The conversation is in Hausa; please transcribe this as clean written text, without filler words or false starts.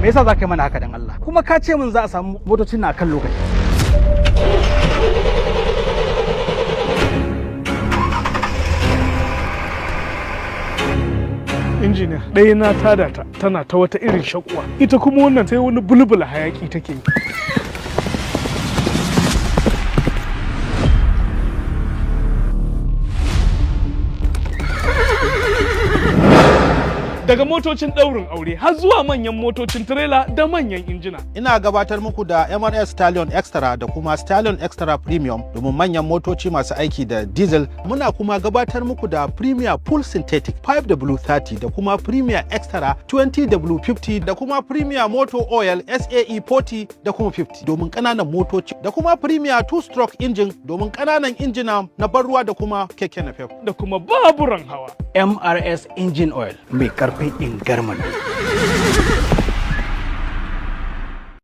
Me yasa za ka yi mana haka, dan Allah? Kuma ka ce min za a samu motocin na kan lokaci. Injiniya, ɗaya na tada ta tana ta wata irin shakuwa, ita kuma wannan sai wani bulbula hayaki take yi. Daga motocin ɗaurin aure har zuwa manyan motocin tirela da manyan injina. Ina gabatar muku da MRS Stallion Extra da kuma Stallion Extra Premium domin manyan motoci masu aiki da diesel. Muna kuma gabatar muku da Premier Full Synthetic 5W30 da kuma Premier Extra 20W50 da kuma Premier Motor Oil SAE 40 da kuma 50 domin ƙananan motoci, da kuma Premier 2 Stroke Engine domin ƙananan injina na ban ruwa da kuma keke napep. Da kuma baburan hawa. MRS Engine Oil mai karfin ingarman.